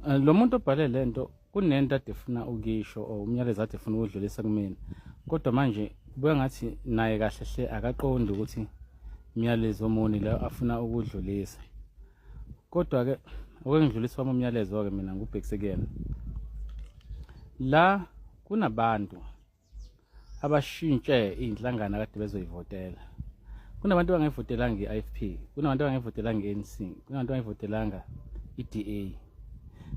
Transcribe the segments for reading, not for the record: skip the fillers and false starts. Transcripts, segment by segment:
Lo muntu obhale lento kunento ade efuna ukuyisho or umyalezo ade efuna ukudlulisa kumina, kodwa manje kubuya ngathi naye kahle hle akaqondi ukuthi umyalezo omuni lo afuna ukudlulisa. Kodwa-ke oke ngidlulisa wami umyalezo-ke mina ngubhekise kuyena. La kunabantu abashintshe iy'nhlangano akade bezoyivotela. Kunabantu abangayivotelanga i-IFP, kunabantu abangayivotelanga i-ANC, kunabantu abangayivotelanga i-DA.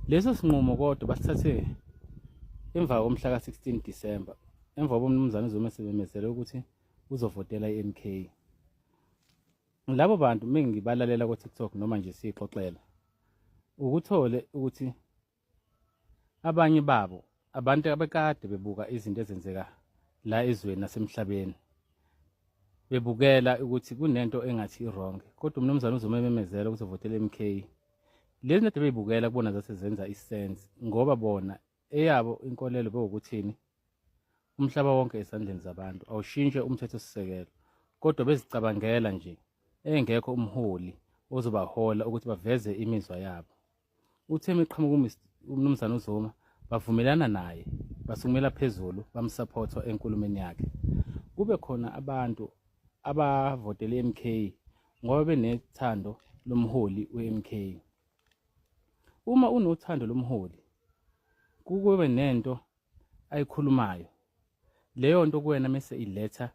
Leso sinqumo kodwa basithathe emva komhla ka-16 December, emva komnumzane uZuma esememezele ukuthi uzovotela i-MK. Labo bantu mengibalalela ko-TikTok noma nje siyixoxela, ukuthole ukuthi abanye babo abantu abekade bebuka izinto ezenzeka la ezweni nasemhlabeni, bebukela ukuthi kunento engathi i-wrong, kodwa umnumzane uzomemezela ukuthi uvotele MK. Lezi zinto beyibukela kubona zase zenza isense, ngoba bona eyabo inkolelo bewukuthini, umhlaba wonke esandleni zabantu, awushintshe umthethosisekelo, kodwa bezicabangela nje engekho umholi ozobahola ukuthi baveze imizwa yabo. Uthe meqhamuka umnumzane uZuma, bavumelana naye, basukumela phezulu, bamsupportha enkulumeni yakhe. Kube khona abantu abavotele MK ngoba benethando lomholi we-MK. Uma unothando lomholi, kube nento ayikhulumayo, leyo nto kuwena mese iletha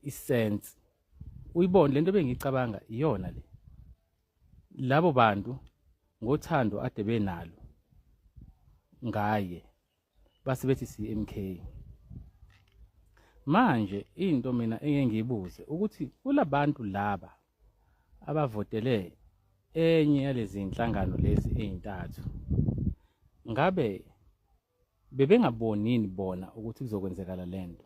isense, uyibone lento bengicabanga iyona le. Labo bantu ngothando ade benalo ngaye base bethi CMK. Manje into mina engeke ngiyibuze ukuthi kulabantu laba abavotele enye yalezi inhlangano lezi ezintathu, ngabe bebengaboni yini bona ukuthi kuzokwenzekala lento?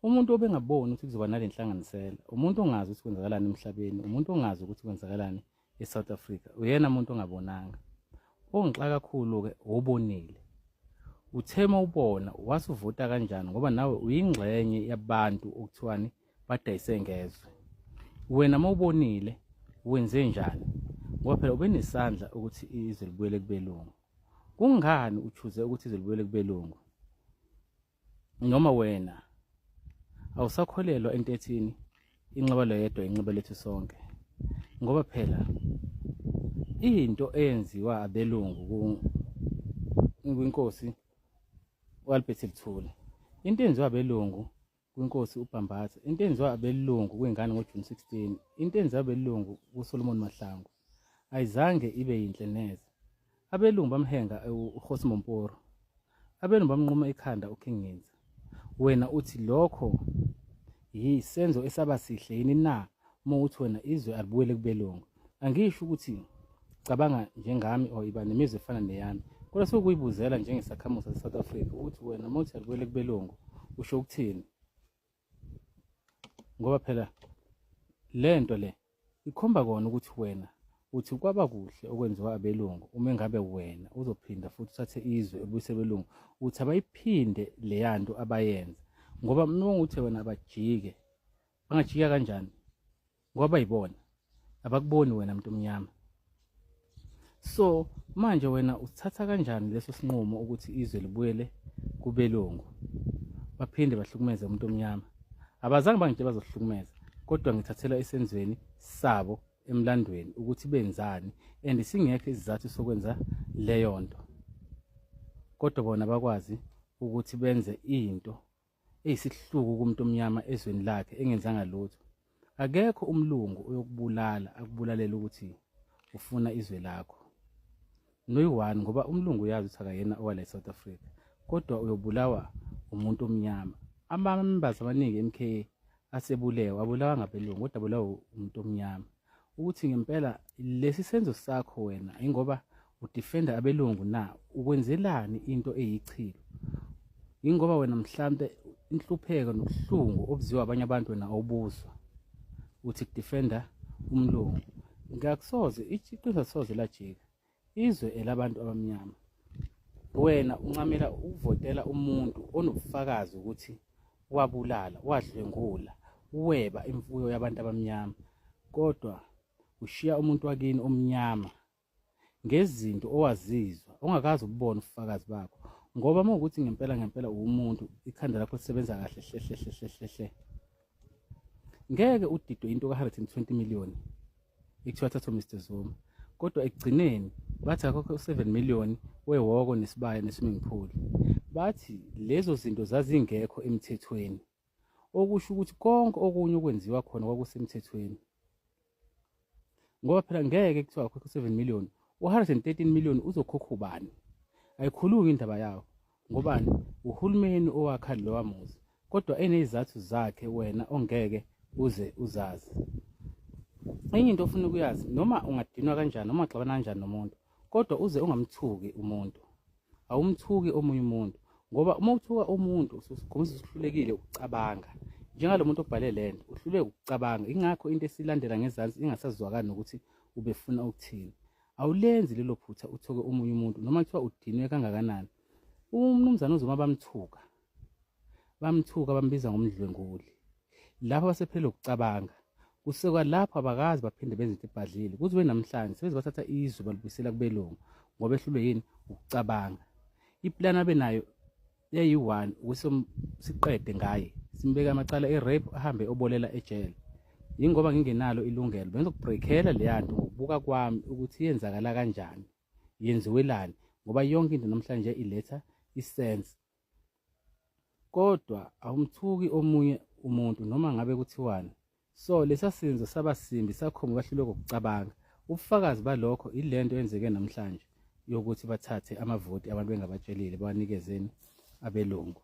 Umuntu obengaboni ukuthi kuzoba nale nhlanganisela, umuntu ongazi ukuthi kwenzakalani emhlabeni, umuntu ongazi ukuthi kwenzakalani eSouth Africa, uyena umuntu ongabonanga. Ongixa kakhulu-ke obonile. Uthe uma ubona wasuvota kanjani, ngoba nawe uyingxenye yabantu okuthiwani badayise ngezwe. Wena uma ubonile wenze njani? Ngoba phela ubenesandla ukuthi izwe libuyele kubelungu. Kungani uchuze ukuthi izwe libuyele kubelungu? Noma wena awusakholelwa entethini inxeba leyedwa inxeba lethu sonke, ngoba phela into eyenziwa abelungu kwinkosi uAlbert Luthuli, into eyenziwa abelungu kwinkosi uBhambatha, into eyenziwa abelungu kwingane ngoJune 16, into eyenziwa abelungu kuSolomon Mahlangu ayizange ibe yinhle neze. Abelungu bamhenga uKgosi Momporo, abelungu bamnquma ikhanda uKing Nginza. Wena uthi lokho yisenzo esaba sihle yini na, uma uthi wena izwe alibuyele kubelungu? Angisho ukuthi cabanga njengami or iba nemizwa efana neyami, kodwa sokuyibuzela njengesakhamuzi sase-South Africa ukuthi wena uma uthi alibuyele kubelungu usho ukuthini? Ngoba phela lento le ikhomba kona ukuthi wena uthi kwaba kuhle okwenziwa abelungu. Uma engabe wena uzophinda futhi uthathe izwe ubuyise belungu, uthi abayiphinde leyanto abayenza, ngoba uma uthi wena abajike, bangajika kanjani? Ngoba bayibona, abakuboni wena muntu omnyama. So manje wena uthatha kanjani leso sinqumo ukuthi izwe libuyele kubelungu, baphinde bahlukumeze umuntu omnyama? Abazange bangitshela bazohlukumeza, kodwa ngithathela esenzweni sabo emlandweni ukuthi benzani, and singekho isizathu sokwenza leyo nto, kodwa bona bakwazi ukuthi benze into eyisihluku kumuntu omnyama ezweni lakhe engenzanga lutho. Akekho umlungu oyokubulala akubulalela ukuthi ufuna izwe lakho noyi-one, ngoba umlungu uyazi ukuthi akayena owala e-South Africa, kodwa uyobulawa umuntu omnyama. Ama-members amaningi e-MK asebulewe, abulawa ngabelungu, kodwa abulawa umuntu omnyama. Ukuthi ngempela lesi senzo sakho wena ingoba udefenda abelungu na, ukwenzelani into eyichilo? Ingoba wena mhlambe inhlupheko nobuhlungu obuziwa abanye abantu wena awubuzwa, uthi kudefenda umlungu. Ngakusoze iqiniso soze lajika, izwe elabantu abamnyama. Wena uncamela ukuvotela umuntu onobufakazi ukuthi wabulala, wadlwengula, weba imfuyo yabantu abamnyama, kodwa ushiya umuntu wakini omnyama Ngezinto owazizwa ongakaze ubone ubufakazi bakho ngoba uma ukuthi ngempela ngempela uwumuntu ikhanda lakho lisebenza kahle hle hle hle hle hle hle ngeke udidwe into ka-120 million ekuthiwa thathwa Mr Zuma kodwa ekugcineni bathi akukho u-7 million wehhoko nesibaya ne-swimming pool. Bathi lezo zinto zazingekho emthethweni okusho ukuthi konke okunye okwenziwa khona kwakusemthethweni ngoba phela ngeke kuthiwa akhokhe u-7 million u-113 million uzokhokha ubani? Ayikhulumi indaba yawo ngobani? Uhulumeni owakha lowa muzi kodwa enezizathu zakhe wena ongeke uze uzazi. Enye into ofuna ukuyazi noma ungadinwa kanjani noma uxabana kanjani nomuntu kodwa uze ungamthuki umuntu. Awumthuki omunye umuntu ngoba uma uthuka umuntu ususikhombisa usuhlulekile ukucabanga. Njengalo muntu obhale le nto uhluleke ukucabanga ingakho into esilandela ngezansi ingasazwakali nokuthi ubefuna ukuthini. Awulenzi lelo phutha uthuke omunye umuntu noma kuthiwa udinwe kangakanani. Umnumzane uZuma bamthuka. Bamthuka bambiza ngomdlwenguli. Lapho basephelele ukucabanga. Kusuka lapho abakazi baphinde benze into ebhadlile. Kuze kube namhlanje sebeze bathatha izwe balibuyisela kubelungu ngoba ehlulwe yini ukucabanga. Iplani abenayo yayi-one ukuthi siqede ngaye simbeke amacala e-rape ahambe obolela ejele. Yingoba ngingenalo ilungelo bengizokubreakela leya nto ngokubuka kwami ukuthi yenzakala kanjani yenziwelani ngoba yonke into namhlanje iletha isense. Kodwa awumthuki omunye umuntu noma ngabe kuthiwani. So lesa senzo saba simbi sakhomba bahlulwe ukucabanga. Ubufakazi balokho ilento eyenzeke namhlanje yokuthi bathathe amavoti abantu bengabatshelile bawanikezeni abelungu.